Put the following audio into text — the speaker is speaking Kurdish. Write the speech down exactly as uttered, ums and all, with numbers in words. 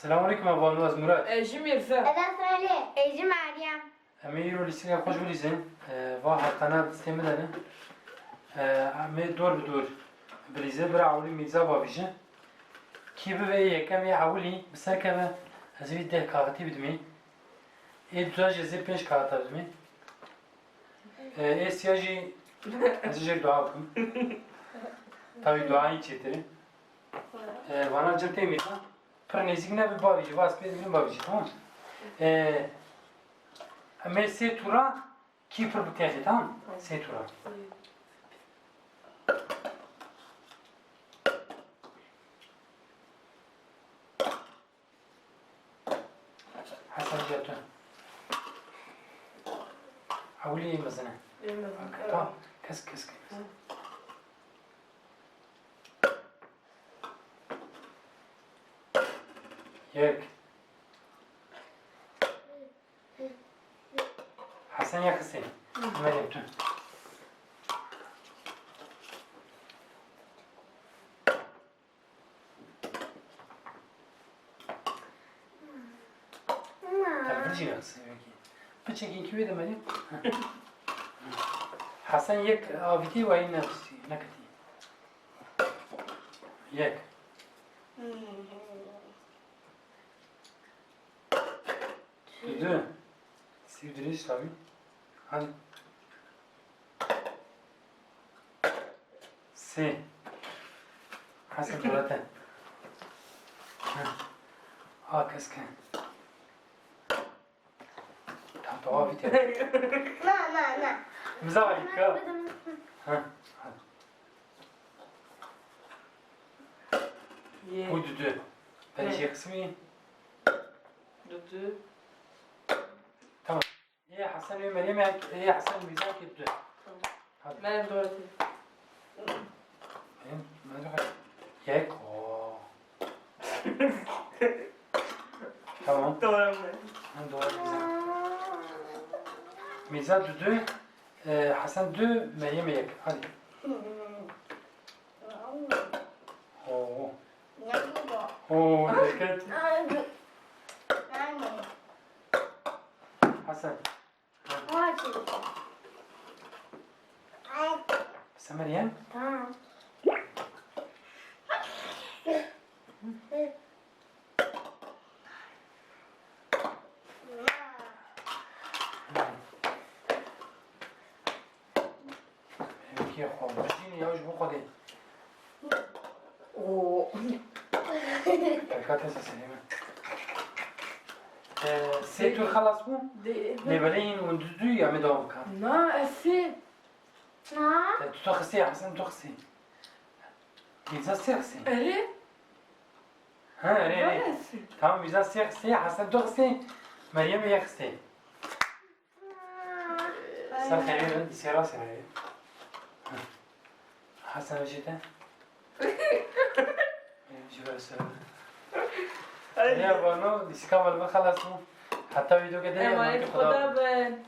Selamun aleyküm, ez Murat. Ez jî Mîrza. Ez Salih. Ez jî Meryem. Em ê îro lîstikek xweş bilîzin. E, va heftana lîstê min de ne. E, em ê dor bi dor bilîzin. Bira ewilî Mîrza bavêje. Kî bibe ê yekem, ê ewilî bi ser keve, ez vî deh kaxitî bidimê. Ê duza jî ez ê pênc kaxita bidimê. E, ê siya jî ez ê jê dua bikim. Tavî duayî çêtir e. E, vana cil tê Mîrza. Pir nêzîk nebe bavêje, va ez pê digirim bavêje, tamam. E, em ê sê tura kî pir bikexê, tamam. Sê tura. Hesen, gel tu. Ewilî yê mezin e. Yê mezin, evet. Tamam. Kes, kes, kes. Hı. Yek. Hesen, yek xistê. Hı. Meryem, tu. Telefon jî nexisî wekî. Piçekî kî wê de Meryem? Hesen yek avîtî, wayî nexisî, neketî. Yek. Düdü. Sî dirêj tabii. Hadi. Sê. Hesen tuvalete. Ha. A keske. Tamam, tamam, bitti. Na, na, na. Mizah harika. Ha. Ha. Ye. Bu düdü. Ben Ne? Şey kısmı. Düdü. Tamam. Ê Hesen û Meryem, ê Hesen Mîrza kê tu. Tamam. Hadi. Meryem doğru diyor. Meryem, Meryem hadi. Yek. Oo. Tamam. Doğru mu? Ha, doğru, güzel. Mîrza düdü, e, Hesen dü, Meryem yek. Hadi. Oo. Oo, dikkat. Hesen. Sen Meryem? Tamam. Evkê xwe bijîn ya ji bo Xwedê. Oo. Peka te sesê min. Ee, sê tur xelas bû? Lê belê hîn hûn du du ya me devam bikin. Na, ez sê. Ha? Te tu xistê, Hesen tu xistê. Mîrza sê xistê. Erê. Ha, erê, erê. Tamam, Mîrza sê xistê, Hesen tu xistê, Meryem yek xistê. Ser xêrê bin, sêra sêra ye. Hesen jî te. Ji ber ser. Ya bano, lîstika me li me xelas bû. Heta vîdyoke de Emanet Xuda bin.